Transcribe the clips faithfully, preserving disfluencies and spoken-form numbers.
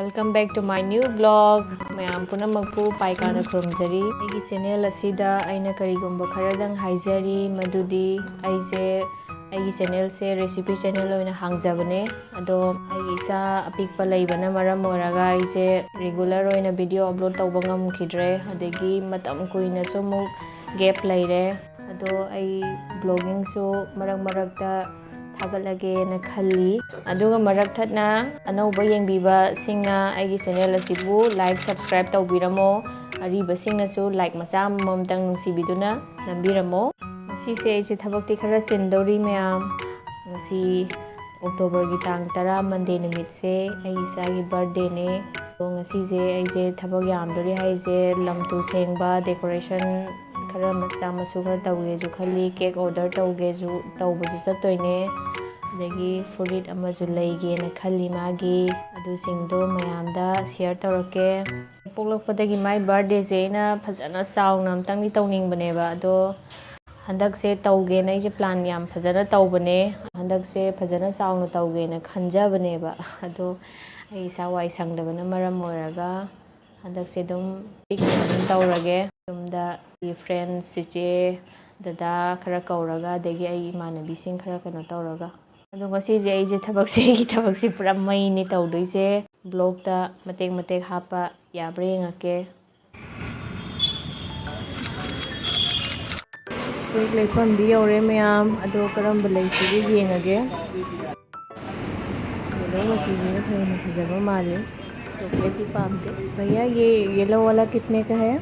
Welcome back to my new vlog. ꯃꯌꯥꯝ ꯄꯨꯝꯅꯃꯛꯄꯨ ꯄꯥꯏꯀꯥꯅ ꯈꯨꯔꯨꯝꯖꯔꯤ꯫ ꯑꯩꯒꯤ ꯆꯦꯅꯦꯜ ꯑꯁꯤꯗ ꯑꯩꯅ ꯀꯔꯤꯒꯨꯝꯕ ꯈꯔꯗꯪ ꯍꯥꯏꯖꯔꯤ, ꯃꯗꯨꯗꯤ ꯑꯩꯁꯦ ꯑꯩꯒꯤ ꯆꯦꯅꯦꯜꯁꯦ ꯔꯦꯁꯤꯄꯤ ꯆꯦꯅꯦꯜ ꯑꯣꯏꯅ ꯍꯥꯡꯖꯕꯅꯦ꯫ ꯑꯗꯣ ꯑꯩꯒꯤ ꯏꯆꯥ ꯑꯄꯤꯛꯄ ꯂꯩꯕꯅ ꯃꯔꯝ ꯑꯣꯏꯔꯒ ꯑꯩꯁꯦ ꯔꯤꯒꯨꯂꯔ ꯑꯣꯏꯅ ꯚꯤꯗꯤꯑꯣ ꯑꯞꯂꯣꯗ ꯇꯧꯕ ꯉꯝꯈꯤꯗ꯭ꯔꯦ꯫ ꯑꯗꯒꯤ ꯃꯇꯝ ꯀꯨꯏꯅꯁꯨ ꯑꯃꯨꯛ ꯒꯦꯞ ꯂꯩꯔꯦ꯫ ꯑꯗꯣ ꯑꯩ ꯕ꯭ꯂꯣꯒꯤꯡꯁꯨ ꯃꯔꯛ ꯃꯔꯛꯇ ꯊꯥꯒꯠꯂꯒꯦꯅ ꯈꯜꯂꯤ꯫ ꯑꯗꯨꯒ ꯃꯔꯛ ꯊꯠꯅ ꯑꯅꯧꯕ ꯌꯦꯡꯕꯤꯕꯁꯤꯡꯅ ꯑꯩꯒꯤ ꯆꯦꯅꯦꯜ ꯑꯁꯤꯕꯨ ꯂꯥꯏꯛ, ꯁꯕꯁꯀ꯭ꯔꯥꯏꯕ ꯇꯧꯕꯤꯔꯝꯃꯣ꯫ ꯑꯔꯤꯕꯁꯤꯡꯅꯁꯨ ꯂꯥꯏꯛ ꯃꯆꯥ ꯑꯃꯃꯝꯇꯪ ꯅꯨꯡꯁꯤꯕꯤꯗꯨꯅ ꯅꯝꯕꯤꯔꯝꯃꯣ꯫ ꯉꯁꯤꯁꯦ ꯑꯩꯁꯦ ꯊꯕꯛꯇꯤ ꯈꯔ ꯆꯤꯟꯗꯧꯔꯤ ꯃꯌꯥꯝ꯫ ꯉꯁꯤ ꯑꯣꯛꯇꯣꯕꯔꯒꯤ ꯇꯥꯡ ꯇꯔꯥ, ꯃꯟꯗꯦ ꯅꯨꯃꯤꯠꯁꯦ ꯑꯩ ꯏꯆꯥꯒꯤ ꯕꯥꯔꯗꯦꯅꯦ꯫ ꯑꯗꯣ ꯉꯁꯤꯁꯦ ꯑꯩꯁꯦ ꯊꯕꯛ ꯌꯥꯝꯗꯣꯔꯤ ꯍꯥꯏꯁꯦ, ꯂꯝ ꯇꯨ ꯁꯦꯡꯕ, ꯗꯦꯀꯣꯔꯦꯁꯟ ꯈꯔ ꯃꯆꯥ ꯃꯁꯨ ꯈꯔ ꯇꯧꯒꯦꯁꯨ ꯈꯜꯂꯤ, ꯀꯦꯛ ꯑꯣꯔꯗꯔ ꯇꯧꯒꯦꯁꯨ, ꯇꯧꯕꯁꯨ ꯆꯠꯇꯣꯏꯅꯦ꯫ ꯑꯗꯒꯤ ꯐꯨꯔꯤꯠ ꯑꯃꯁꯨ ꯂꯩꯒꯦꯅ ꯈꯜꯂꯤ ꯃꯥꯒꯤ꯫ ꯑꯗꯨꯁꯤꯡꯗꯣ ꯃꯌꯥꯝꯗ ꯁꯤꯌꯔ ꯇꯧꯔꯛꯀꯦ꯫ ꯄꯣꯛꯂꯛꯄꯗꯒꯤ ꯃꯥꯏ ꯕꯥꯔꯗꯦꯁꯦ ꯑꯩꯅ ꯐꯖꯅ ꯆꯥꯎꯅ ꯑꯝꯇꯪꯗꯤ ꯇꯧꯅꯤꯡꯕꯅꯦꯕ, ꯑꯗꯣ ꯍꯟꯗꯛꯁꯦ ꯇꯧꯒꯦꯅ ꯑꯩꯁꯦ ꯄ꯭ꯂꯥꯟ ꯌꯥꯝ ꯐꯖꯅ ꯇꯧꯕꯅꯦ꯫ ꯍꯟꯗꯛꯁꯦ ꯐꯖꯅ ꯆꯥꯎꯅ ꯇꯧꯒꯦꯅ ꯈꯟꯖꯕꯅꯦꯕ꯫ ꯑꯗꯣ ꯑꯩ ꯏꯁꯥ ꯋꯥꯏ ꯁꯪꯗꯕꯅ ꯃꯔꯝ ꯑꯣꯏꯔꯒ ꯍꯟꯗꯛꯁꯦ ꯑꯗꯨꯝ ꯄꯤꯛꯅ ꯑꯗꯨꯝ ꯇꯧꯔꯒꯦ꯫ ꯌꯨꯝꯗ ꯑꯩꯒꯤ ꯐ꯭ꯔꯦꯟꯁ, ꯆꯤꯆꯦ, ꯗꯗꯥ ꯈꯔ ꯀꯧꯔꯒ, ꯑꯗꯒꯤ ꯑꯩ ꯏꯃꯥꯟꯅꯕꯤꯁꯤꯡ ꯈꯔ ꯀꯩꯅꯣ ꯇꯧꯔꯒ꯫ ꯑꯗꯣ ꯉꯁꯤꯁꯦ ꯑꯩꯁꯦ ꯊꯕꯛꯁꯦ, ꯑꯩꯒꯤ ꯊꯕꯛꯁꯦ ꯄꯨꯔꯥ ꯃꯩꯅꯦ ꯇꯧꯗꯣꯏꯁꯦ꯫ ꯕ꯭ꯂꯣꯛꯇ ꯃꯇꯦꯛ ꯃꯇꯦꯛ ꯍꯥꯞꯄ ꯌꯥꯕ꯭ꯔꯥ ꯌꯦꯡꯉꯛꯀꯦ꯫ ꯀꯦꯛ ꯂꯩꯐꯝꯗꯤ ꯌꯧꯔꯦ ꯃꯌꯥꯝ, ꯑꯗꯣ ꯀꯔꯝꯕ ꯂꯩꯁꯤꯒꯦ ꯌꯦꯡꯉꯒꯦ꯫ ꯌꯦꯜꯂꯣ ꯃꯆꯨꯁꯤꯅ ꯍꯦꯟꯅ ꯐꯖꯕ ꯃꯥꯜꯂꯤ꯫ ꯆꯣꯀ꯭ꯂꯦꯠꯇꯤ ꯄꯥꯝꯗꯦ꯫ भैया, ये येलो वाला कितने का है?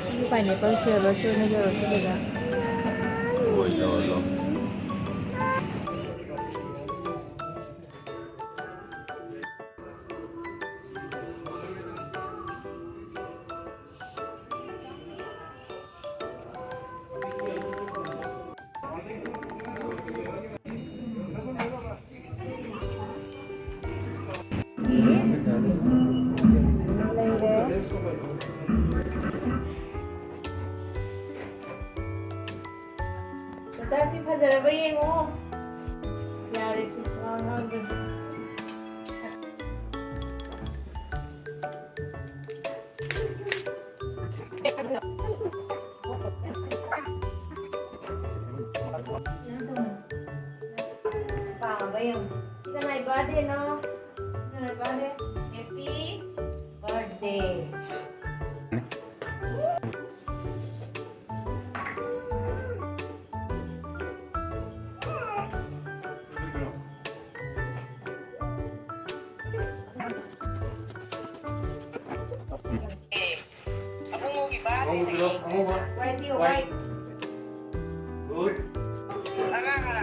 ꯁꯤꯒꯤ ꯄꯥꯏꯅꯦꯄꯜ ꯐ꯭ꯂꯦꯕꯔꯁꯦ ꯑꯣꯏꯅ ꯂꯧꯔꯁꯤ ꯗꯗꯥ꯫ ꯃꯆꯥꯁꯤ ꯐꯖꯔꯕ ꯌꯦꯡꯉꯣ꯫ ꯌꯥꯔꯦ ꯁꯤ ꯋꯥ ꯉꯥꯡꯗ꯭ꯔꯁꯨ꯫ Happy birthday. ꯑꯉꯧꯕ ꯄꯤꯔꯣ, ꯑꯉꯧꯕ꯫ White ꯄꯤꯌꯣ, white. White. Good. ꯑꯉꯥꯡ ꯈꯔ꯫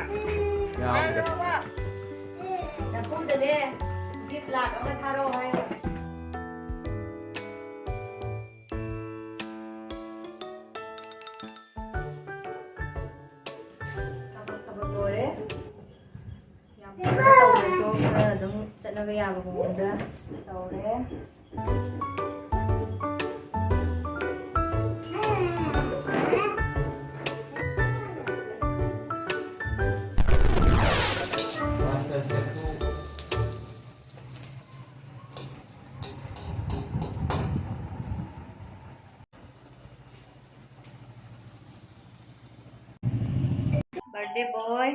ꯌꯥꯎꯗ꯭ꯔꯦ꯫ ꯅꯐꯨꯗꯅꯦ, gift ꯂꯥꯛ ꯑꯃ ꯊꯥꯔꯛꯑꯣ ꯍꯥꯏꯌꯣ꯫ ꯊꯕꯛ ꯊꯕꯛ ꯂꯣꯏꯔꯦ꯫ ꯌꯥꯝ ꯀꯟꯅ ꯇꯧꯗ꯭ꯔꯁꯨ ꯈꯔ ꯑꯗꯨꯝ ꯆꯠꯅꯕ ꯌꯥꯕ ꯃꯑꯣꯡꯗ ꯇꯧꯔꯦ꯫ Birthday boy.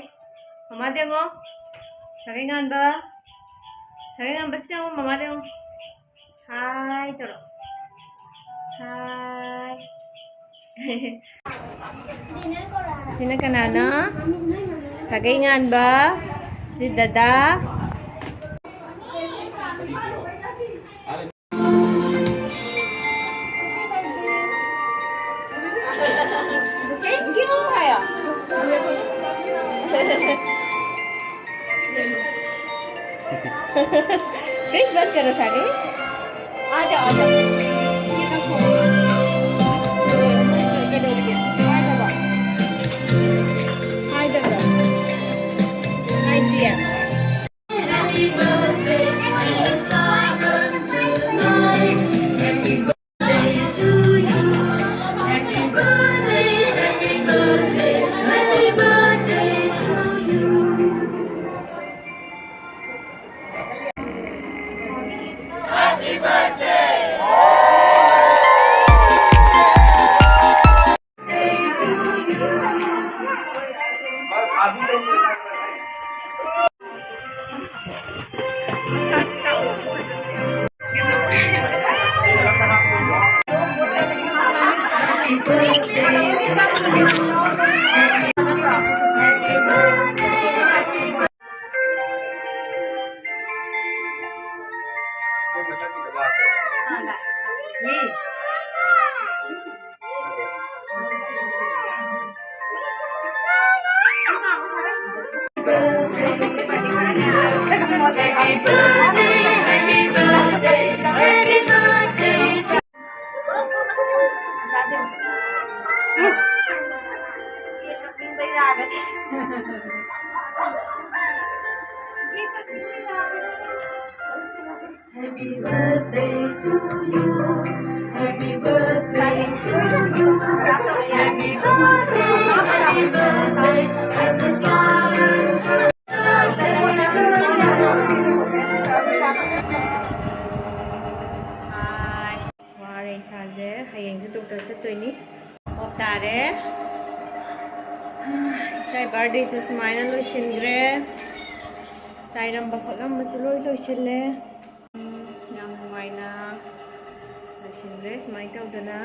ꯃꯃꯥꯗ ꯌꯦꯡꯉꯣ꯫ ꯁꯥꯒꯩ ꯉꯥꯟꯕ꯫ ꯁꯥꯒꯩ ꯉꯥꯟꯕ ꯁꯤꯗ ꯌꯦꯡꯉꯣ, ꯃꯃꯥꯗ ꯌꯦꯡꯉꯣ꯫ Hi ꯇꯧꯔꯣ꯫ Hi. ꯁꯤꯅ ꯀꯅꯥꯅꯣ? ꯁꯥꯒꯩ ꯉꯥꯟꯕ꯫ ꯁꯤ ꯗꯗꯥ꯫ Thank you ꯍꯥꯏꯌꯣ꯫ Face ꯃꯠ ꯀꯔꯣ ꯁꯥꯒꯩ꯫ आ जाओ, आ जाओ। ये रखो। ये दो रुपये। आ जाओ। आ जाओ। आ जाओ। Happy birthday, happy birthday, happy birthday. Happy birthday to you. Happy birthday to you. Happy birthday, happy birthday. Happy birthday. ꯋꯥꯔꯦ ꯏꯁꯥꯁꯦ꯫ ꯍꯌꯦꯡꯁꯨ ꯗꯣꯛꯇꯔ ꯆꯠꯇꯣꯏꯅꯤ꯫ ꯑꯣꯞ ꯇꯥꯔꯦ꯫ ꯏꯁꯥꯒꯤ ꯕꯥꯔꯗꯦꯁꯨ ꯁꯨꯃꯥꯏꯅ ꯂꯣꯏꯁꯤꯟꯈ꯭ꯔꯦ꯫ ꯆꯥꯏꯔꯝꯕ ꯈꯣꯠꯂꯝꯕꯁꯨ ꯂꯣꯏ ꯂꯣꯏꯁꯤꯜꯂꯦ꯫ ꯌꯥꯝ ꯅꯨꯡꯉꯥꯏꯅ ꯂꯣꯏꯁꯤꯟꯈ꯭ꯔꯦ ꯁꯨꯃꯥꯏꯅ ꯇꯧꯗꯅ꯫